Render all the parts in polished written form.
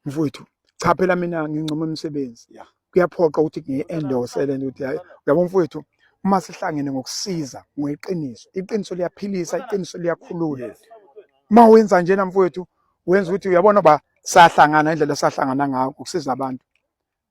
Mfowethu, cha phela mina ngincoma umsebenzi. Kuyaphoqa ukuthi ngiyi-endorse le nto ukuthi hayi, uyabo mfowethu, uma sihlangene ngokusiza ngeqiniso, iqiniso liyaphilisa, iqiniso liyakhulula. Uma wenza njena mfowethu, wenza ukuthi uyabona ba sahlangana indlela esahlangana ngayo ukusiza abantu.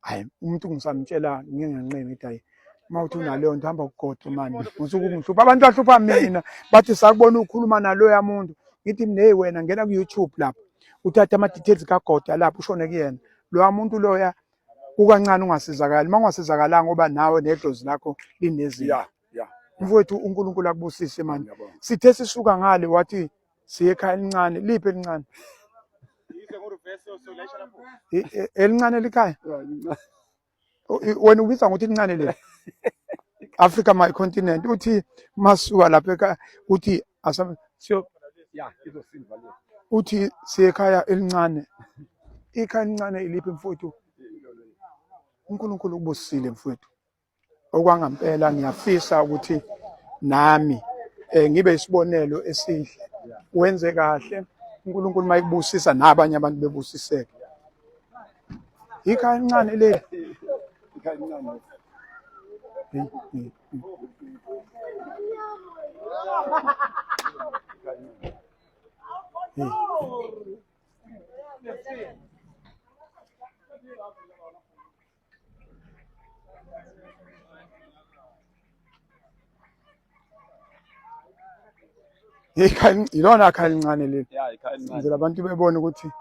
Hayi, umuntu ngisamtshela ngingenqeni ngithi hayi, uma uthi unaleyo nto hamba kugodo mani, usuke ungihlupha. Abantu bahlupha mina, bathi sakubona ukhuluma naloya muntu. Ngithi mina hey wena ngena ku-YouTube lapho, uthathe ama-details kagodo lapho ushone kuyena. Loya muntu loya kukancane ungasizakali, uma ungasizakalanga ngoba nawe nedlozi lakho linezinto. Mfowethu uNkulunkulu akubusise mani. Sithe sisuka ngale wathi siye ekhaya elincane, liphi elincane? Elincane likhaya? Wena ubiza ngokuthi lincane leli? Africa my continent uthi masuka lapha ekhaya uthi siyo uthi siye ekhaya elincane. Ikhaya elincane iliphi mfowethu? uNkulunkulu ukubusisile mfowethu. Okwangampela ngiyafisa ukuthi nami ngibe isibonelo esihle. Wenze kahle, uNkulunkulu mayikubusisa nabanye abantu bebusiseke. Ikhaya elincane leli. Ikhaya elincane. Hey. Ikhaya ilona khaya elincane leli. Yeah, ikhaya elincane. Ngizela abantu bebone ukuthi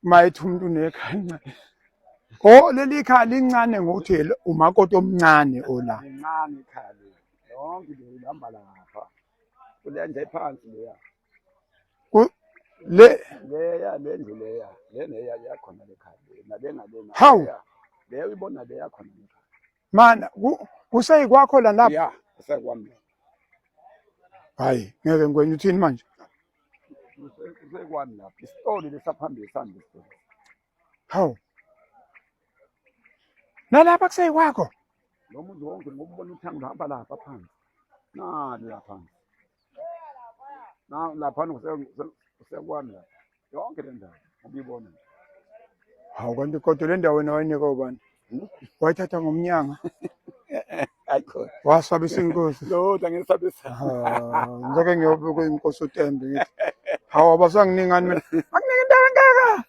uma ethi umuntu unekhaya elincane. Oh, leli khaya lincane ngokuthi umakoti omncane ola. Lincane ikhaya leli. Lonke leli lihamba lapha. Kulenja iphansi leya. Le leya lendlu leya lena yakhona lekhaya nale ngalena. Hawu. Leyo ibona le yakhona lekhaya. Mana kuseyikwakho la lapho. Yeah, kusekwami. Hayi, ngeke ngikwenye uthini manje? Kusekwami lapho. Isitoli lesaphambili sami isitoli. Hawu. Nalapha kuseyikwakho. Lo muzi wonke ngokubona uthango luhamba lapha phansi. Nali lapha phansi. Na lapha kusekwami lapha. Yonke le ndawo ubuyibona nje. Hawu kanti kodwa le ndawo wena wayinika ubani? Wayithatha ngomnyanga. Ayikho. Wasabisa inkosi. Lutho angisabisa. Ngizoke ngiyobuka inkosi uTembe ngithi hawu abasanginingani mina. Akunika indawo engaka.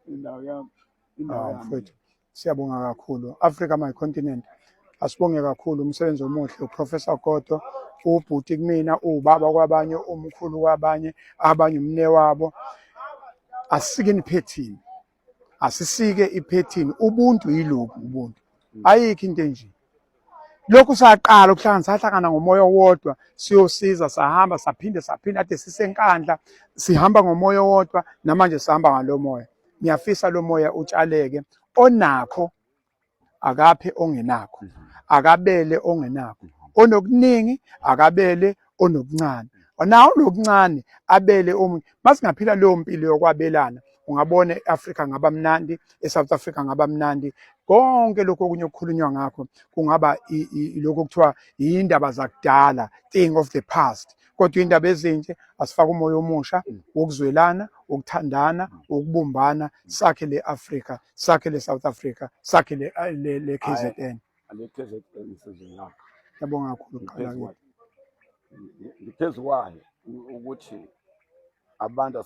Indawo yami. Indawo yami. Mfowethu siyabonga kakhulu. Africa my continent. Asibonge kakhulu umsebenzi omuhle uProfessor Godo, ubhuti kumina, ubaba kwabanye, umkhulu kwabanye, abanye umne wabo. Asisike iphethini. Asisike iphethini. Ubuntu yilobu ubuntu. Ayikho into enje. Lokhu saqala ukuhlangana, sahlangana ngomoya owodwa, siyosiza, sahamba, saphinde saphinde, ade sisenkandla, sihamba ngomoya owodwa, namanje sihamba ngalo moya. Ngiyafisa lo moya utshaleke, onakho akaphe ongenakho, akabele ongenakho, onokuningi akabele onokuncane, nawo onokuncane abele omunye. Masingaphila leyo mpilo yokwabelana, ungabona e-Afrika ngaba mnandi, e-South Africa ngaba mnandi. Konke lokhu okunye okukhulunywa ngakho kungaba lokhu okuthiwa yindaba zakudala, thing of the past. Kodwa indaba ezinhle asifake umoya omusha wokuzwelana, wokuthandana, wokubumbana, sakhe le Africa, sakhe le South Africa, sakhe le KZN. Ale KZN sizoyakha. Ngiyabonga kakhulu qala kithi. Ngiphezu kwayo ukuthi abantu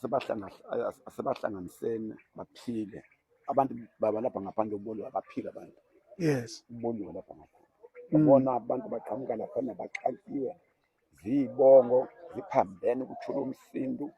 asebahlanganisene baphile. Abantu baba lapha ngaphandle ubolo abaphile abantu. Yes. Uboliwe lapha ngaphandle. Ubona abantu baqhamuka lapha nabaxakiwe ziyibongo ziphambene ukuthula umsindu,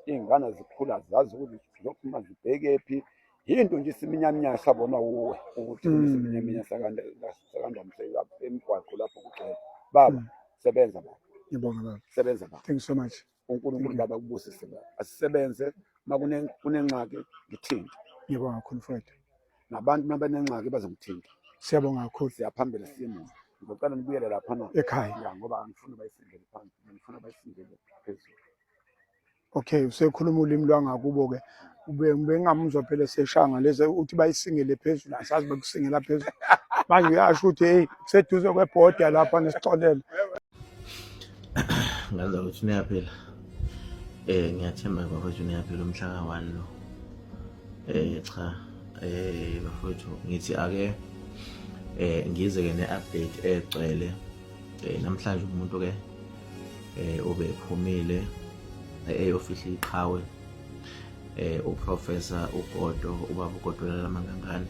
iy'ngane zikhula zazi ukuthi zizophuma zibhekephi. Yinto nje isiminyaminya sabona wuwe ukuthi kunesiminyaminya sakandamse emgwaqo lapho kugcwele. Baba, sebenza baba. Ngiyabonga baba. Sebenza baba. Thank you so much. uNkulunkulu baba akubusise baba. Asisebenze uma kunengxaki ngithinte. Ngiyabonga kakhulu Fred. Nabantu uma benengxaki bazongithinta. Siyabonga kakhulu. Siyaphambili siye emuva. Ngizocela nibuyele laphana ekhaya. Ya, ngoba angifuni bayisindele phansi, ngifuna bayisindele phezulu. Okay, usekhuluma ulimi lwangakubo ke. Ube bengamuzwa phela seshanga lezi uthi bayisingele phezulu, asazi bekusingela phezulu. Manje uyasho ukuthi hey kuseduze kwebhoda lapha nesixolelo. Ngaza ukuthi niyaphila. Ngiyathemba bafethu niyaphila umhla ka-1 lo. Cha, bafowethu, ngithi ake ngize ke ne-update egcwele namhlanje. Umuntu ke obephumile eyofihla iqhawe, uProfessor uGodo, ubaba uGodo Lamangangane,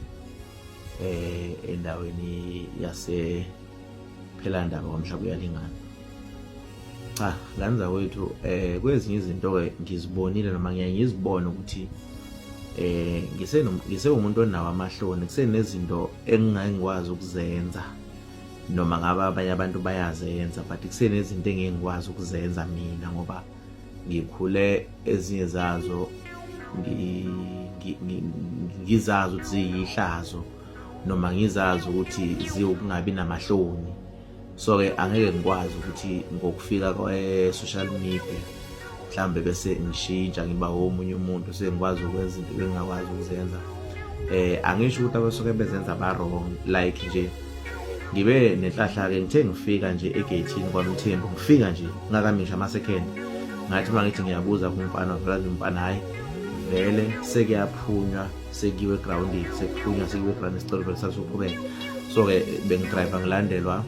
endaweni yase Phelandaba kwaMhlaba uyalingana. Cha, ngane zakwethu, kwezinye izinto ke ngizibonile noma ngiyaye ngizibone ukuthi ngisewumuntu onawo amahloni, kusenezinto engingeke ngikwazi ukuzenza noma ngabe abanye abantu bayazenza, but kusenezinto engeke ngikwazi ukuzenza mina ngoba ngikhule ezinye zazo ngizazi ukuthi ziyihlazo noma ngizazi ukuthi ziwukungabi namahloni. So-ke angeke ngikwazi ukuthi ngokufika kwe-social media mhlawumbe bese ngishintsha ngiba omunye umuntu, sengikwazi ukwenza into ebengingakwazi ukuzenza. Angisho ukuthi abasuke bezenza ba-wrong. Like nje ngibe nenhlahla-ke, ngithe ngifika nje egeyithini kwaMthembu, ngifika nje ngakamisha ama-second, ngathi uma ngithi ngiyabuza kumfana, wavela nje umfana, hhayi vele sekuyaphunywa, sekuyiwe egrawundini, sekuphunywa, sekuyiwe egrawundini, sicela vele sasuqhubeka. So-ke bengidrayiva ngilandelwa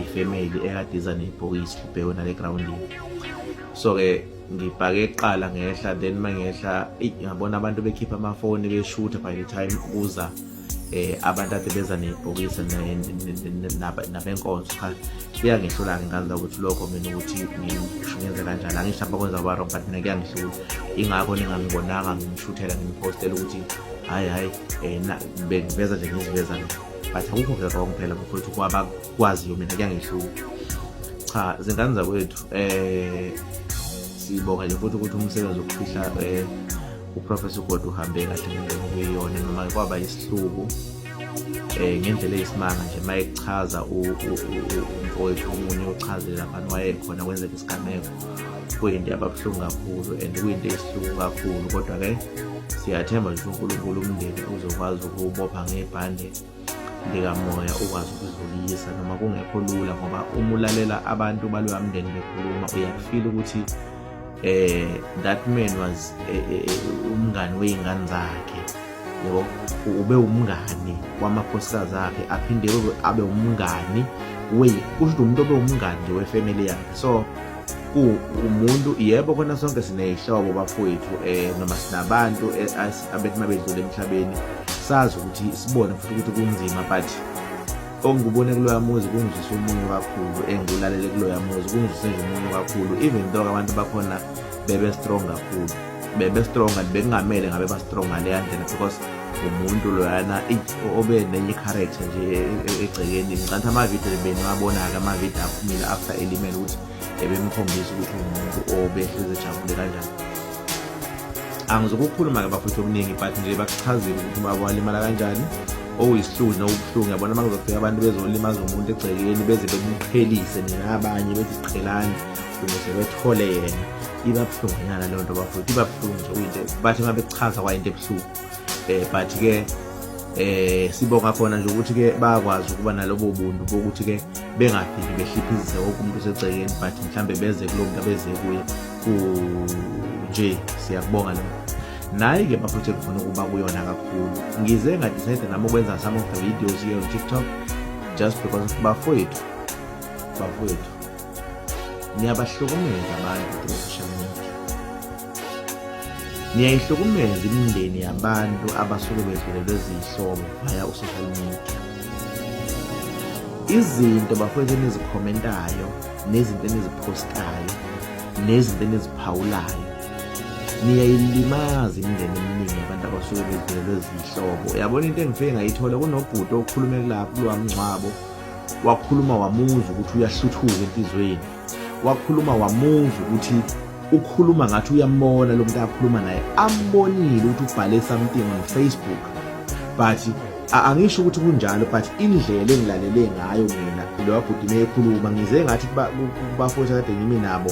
ifamily ekade iza nebhokisi libhekwe nale grawundini. So-ke ngibhake kuqala ngehla, then mangehla ngabona abantu bekhipha amafoni beshutha. By the time kuza abantu ade beza nebhokisi nabenkonzo, cha, kuyangihlula-ke ngane ukuthi lokho mina ukuthi ngenze kanjani. Angisho abakwenza ba-wrong, but mina kuyangihlula, ingakho ningangibonanga ngimshuthela, ngimphostela ukuthi hhayi hhayi, bengiveza nje, ngiziveza mina, but akukho-ke wrong phela bafowethu kwabakwaziyo, mina kuyangihlula. Cha, zingane zakwethu, sibonga nje futhi ukuthi umsebenzi wokufihla uProfessor Godo uhambe kahle ngendlela okuyiyona, noma kwaba isihluku ngendlela eyisimanga nje mayekuchaza umfowethu omunye ochazile laphana wayekhona kwenzeka isigameko. Kuyinto yababuhlungu kakhulu and kuyinto eyisihluku kakhulu, kodwa-ke siyathemba nje uNkulunkulu umndeni uzokwazi ukuwubopha ngebhande likamoya, ukwazi ukudlulisa noma kungekho lula, ngoba uma ulalela abantu baloya mndeni bekhuluma uyakufila ukuthi that man was umngani wey'ngane zakhe, yabo, ube umngani wamakhosikazi akhe, aphinde abe umngani we kusho ukuthi umuntu obe umngani nje wefamily yakhe. So ku umuntu, yebo khona sonke siney'hlobo bafowethu, noma sinabantu abethi uma bedlula emhlabeni sazi ukuthi sibone futhi ukuthi kunzima, but ongikubone kuloya muzi kungizwisa umunyu kakhulu, engikulalele kuloya muzi kungizwise nje umunyu kakhulu, even though abantu bakhona bebe strong kakhulu, bebe strong and bekungamele ngabe ba strong ngaleya ndlela, because umuntu loyana obe nenye i-character nje egcekeni. Ngicantha amavidiyo beniwabona-ke, amavidiyo aphumile after elimele, ukuthi ebemkhombisa ukuthi umuntu obehlezi ejabule kanjani. Angizokukhuluma-ke bafuthu okuningi, but nje bakuchazile ukuthi ubaba walimala kanjani, okuyisihluku nokubuhlungu. Yabona, uma kuzofika abantu bezolimaza umuntu egcekeni, beze bemqhelise nina abanye, bethi qhelani ukuze bethole yena, iba buhlungunyana leyo nto bafuthu, iba buhlungu nje. Kuyinto bathi uma bekuchaza kwayinto ebuhlungu, but-ke sibonga khona nje ukuthi-ke bayakwazi ukuba nalobo buntu bokuthi-ke bengafiki behliphizise wonke umuntu osegcekeni, but mhlambe beze kulo muntu abeze kuye nje. Siyakubonga lokho. Nayi-ke bafuthu ngifuna ukuba kuyona kakhulu, ngize ngadecide nami ukwenza some of the videos here on TikTok just because of bafowethu. Bafowethu, niyabahlukumeza abantu through social media, niyayihlukumeza imindeni yabantu abasuke bedlulelwe ziyihlobo via u-social media. Izinto bafowethu enizikhomentayo nezinto eniziphostayo nezinto eniziphawulayo, niyayilimaza imindeni eminingi yabantu abasuke bedlulelwe ziyihlobo. Uyabona, into engifike ngayithola kunobhuti okhulume kulapho kulowa mngcwabo, wakhuluma wamuzwa ukuthi uyahluthuka enhliziyweni, wakhuluma wamuzwa ukuthi ukhuluma ngathi uyambona lo muntu akhuluma naye, ambonile ukuthi ubhale something on Facebook. But angisho ukuthi kunjalo, but indlela engilalele ngayo mina lo bhuti mekhuluma, ngize ngathi kubafowethu kade ngimi nabo,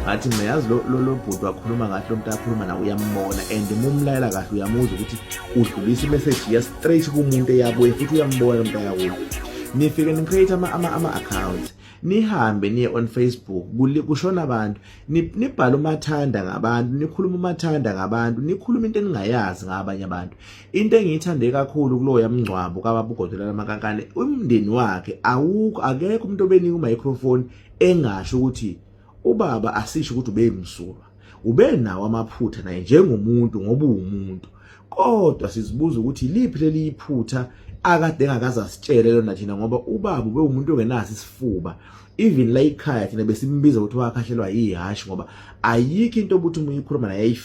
ngathi mina yazi lo bhuti wakhuluma ngathi lo muntu akhuluma naye uyambona, and uma umlayela kahle uyamuzwa ukuthi udlulisa imessage ya straight kumuntu eyakuye, futhi uyambona lo muntu ayakuye. Nifike ni-create ama-accounts. Nihambe niye on Facebook kushona abantu, nibhale umathanda ngabantu, nikhuluma umathanda ngabantu, nikhuluma into eningayazi ngabanye abantu. Into engiyithande kakhulu kuloya mngcwabo kababa uGodola Lamakankane, umndeni wakhe awukho, akekho umuntu obenika umicrophone engasho ukuthi ubaba asisho ukuthi ubeyimsulwa, ubenawo amaphutha naye njengomuntu ngoba uwumuntu, kodwa sizibuza ukuthi liphi leli iphutha akade engakaze asitshele lona thina, ngoba ubaba ubewumuntu ongenaso isifuba. Even la ikhaya thina besimbiza ukuthi wakhahlelwa yihashi, ngoba ayikho into obuthi uma uyikhuluma naye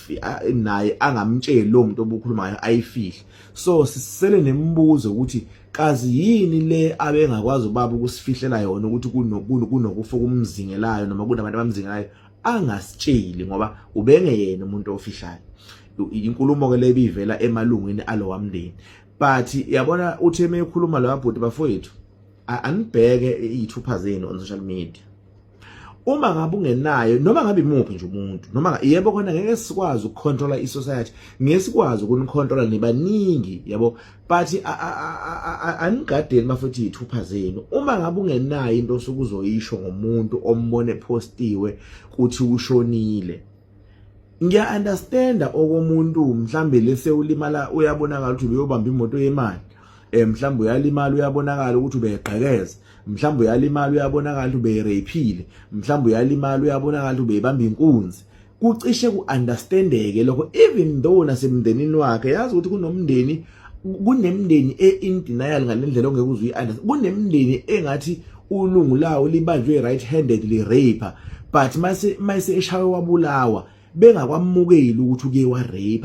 naye angamtsheli lo muntu obukhuluma ngayo ayifihle. So sisele nemibuzo ukuthi kazi yini le abengakwazi ubaba ukusifihlela yona, ukuthi kunokufa okumzingelayo noma kunabantu abamzingelayo angasitsheli, ngoba ubengeyena umuntu ofihlayo. Inkulumo ke lebivela emalungwini alowa mndeni. But yabona uthe mekhuluma lo bhuti, bafowethu, anibheke iy'thupha zenu on social media. Uma ngabe ungenayo noma ngabe imuphi nje umuntu, noma yebo khona ngeke sikwazi ukucontrola i-society, ngeke sikwazi ukunicontrola nibaningi, yabo, but anigadeni bafethu iy'thupha zenu. Uma ngabe ungenayo into osuke uzoyisho ngomuntu ombone postiwe kuthi ushonile, ngiya-understanda okomuntu mhlambe lese ulimala, uyabonakala ukuthi ubeyobamba imoto yemali, mhlawumbe uyalimala, uyabonakala ukuthi ubegqekeza, mhlawumbe uyalimala, uyabonakala ukuthi uberaphile, mhlawumbe uyalimala, uyabonakala ukuthi ubeyibamba inkunzi. Kucishe ku-understandeke lokho, even though nasemndenini wakhe yazi ukuthi kunomndeni, kunemndeni e-in denial ngale ndlela ongeke uze uyi-understand. Kunemndeni engathi ulungu lawo libanjwe right handed li-rape, but mase eshawe wabulawa bengakwamukeli ukuthi uke wa-rape,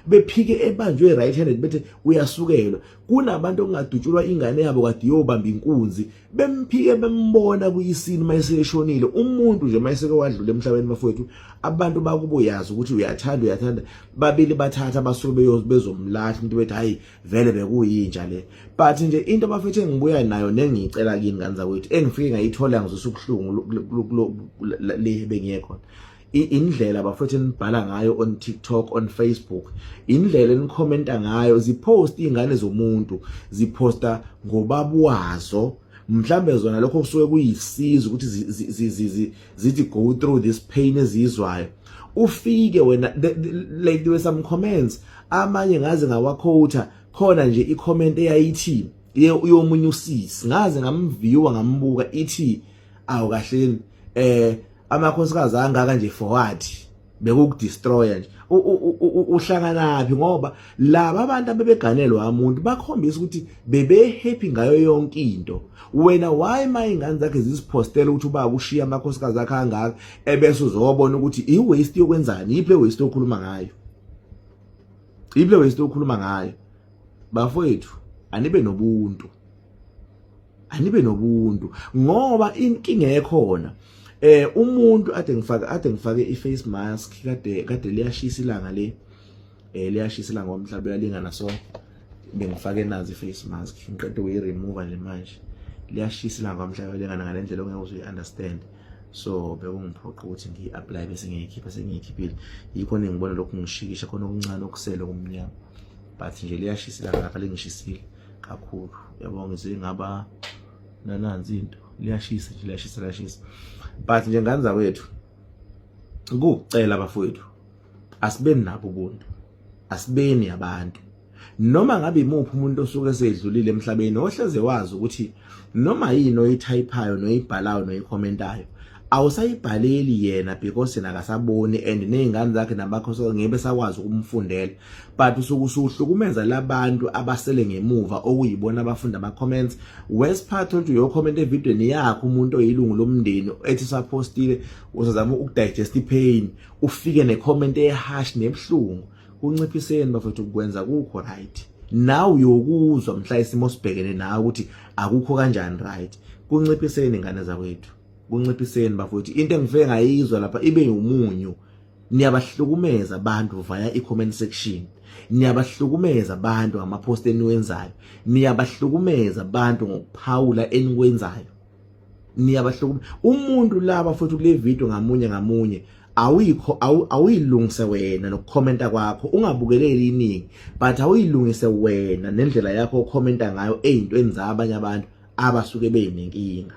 bephike ebanjwe right handed, bethe uyasukelwa. Kunabantu okungadutshulwa ingane yabo kade iyobamba inkunzi, bemphike bembona kuyisini mayeseshonile umuntu nje. Mayeseke wadlula emhlabeni bafowethu, abantu bakubo yazi ukuthi uyathanda, uyathanda, babili bathatha basuke bezomlahla umuntu, bethi hayi vele bekuyinja le. But nje into abafethu engibuya nayo nengiyicela kini ngane zakwethu, engifike ngayithola ngizwisa ubuhlungu le bengiye khona, indlela bafethu enibhala ngayo on TikTok, on Facebook, indlela enikhomenta ngayo, zipost izingane zomuntu ziposta ngobaba wazo, mhlambe zona lokho kusuke kuyisiza ukuthi zithi go through this pain ezizwayo. Ufike wena, like there were some comments, amanye ngaze ngawaquota khona nje, i-comment eyayithi yomunye usisi, ngaze ngamviewa ngambuka, ithi awukahleni amakhosikazi angaka nje for what? Bekukudestroya nje. Uhlanganaphi? Ngoba laba abantu abebeganelwa umuntu bakhombisa ukuthi bebe happy ngayo yonke into. Wena why ma ingane zakhe zisiphostela ukuthi ubaba ushiya amakhosikazi akhe angaka, ebese uzobona ukuthi i-waste yokwenzani? Yiphi le waste okhuluma ngayo? Yiphi le waste okhuluma ngayo? Bafowethu, anibe nobuntu, anibe nobuntu, ngoba inkinga ekhona umuntu ade ngifake i-face mask, kade liyashisa ilanga le, liyashisa ilanga ngomhlaba uyalingana, so bengifake nazi i-face mask, ngiqede ukuyi-remove nje manje. Liyashisa ilanga ngomhlaba uyalingana ngale ndlela ongeke uze uyi-understand, so bekungiphoqa ukuthi ngiyi-apply bese ngiyikhipha. Sengiyikhiphile, yikho nengibona lokhu ngishikisha khona okuncane okusele kumnyama, but nje liyashisa ilanga lapha, lingishisile kakhulu, yabo, ngize ngaba nanansi into, liyashisa nje, liyashisa, liyashisa. But nje ngane zakwethu, kukucela bafowethu, asibeni nabo ubuntu, asibeni abantu. Noma ngabe imuphi umuntu osuke esedlulile emhlabeni, ohleze wazi ukuthi noma yini oyithayiphayo noyibhalayo noyikhomentayo, awusayibhaleli yena because yena akasaboni and nezingane zakhe namakhosi ngeke besakwazi ukumfundela, but usuke usuhlukumeza labantu abasele ngemuva okuyibona abafunda ama-comments. Worst part ukuthi uyokhomenta evidweni yakho umuntu oyilungu lomndeni ethi usapostile, usazama ukudigest ipain, ufike necomment eharsh nebuhlungu. Kunciphiseni bafethu ukwenza, kukho right nawe uyokuzwa mhla isimo sibhekene nawe ukuthi akukho kanjani right. Kunciphiseni ingane zakwethu, kunciphiseni bafowethu. Into engifike ngayizwa lapha ibe umunyu, niyabahlukumeza abantu via i-comment section, niyabahlukumeza abantu ngama-post eniwenzayo, niyabahlukumeza abantu ngokuphawula enikwenzayo, niyabahlukumeza umuntu laba futhi kule video ngamunye ngamunye. Awuyikho, awuyilungise wena nokukhomenta kwakho, ungabukeleli iningi, but awuyilungise wena nendlela yakho okhomenta ngayo eyintweni zabanye abantu abasuke benenkinga.